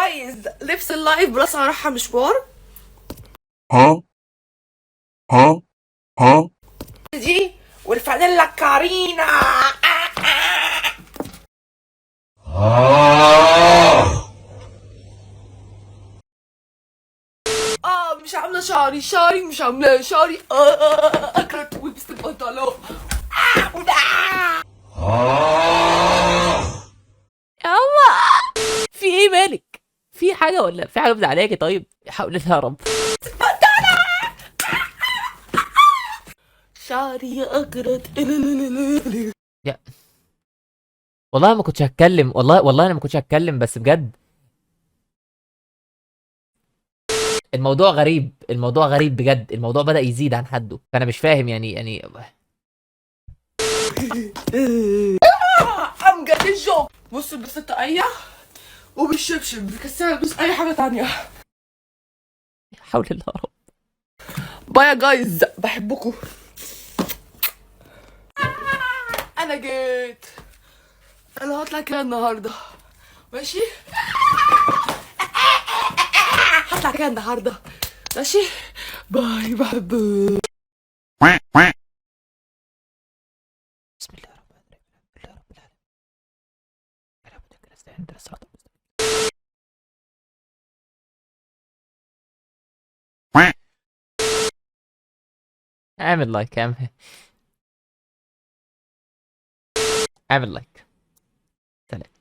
guys، لبس ال live plus انا رايحة مشوار. Huh? Huh? Huh? دي والفانيلا كارينا. مش عامله شعري، شعري مش عامله شعري. اكلت ولبست البنطلون. يلا، في ايه؟ مالك؟ في حاجة ولا في حاجة مزعلاكي؟ طيب حاول الله يا رب. شعري اكرت. يا والله ما كنتش هتكلم، والله والله انا ما كنتش هتكلم، بس بجد الموضوع غريب، الموضوع غريب بجد، الموضوع بدأ يزيد عن حده، فانا مش فاهم يعني امجد الجو. بصوا لبست الطاقية وبالشبشب، بكسر البس اي حاجة تانية. حول الله يا رب. bye يا guys، بحبكم. انا جيت، انا هطلع كده النهارده، ماشي؟ هطلع كده النهارده، ماشي؟ bye، بحبك. بسم الله الرحمن الرحيم، الحمد لله رب العالمين، نعبد ونستعين اهدنا الصراط المستقيم. اعمل like، اعمل like. سلام.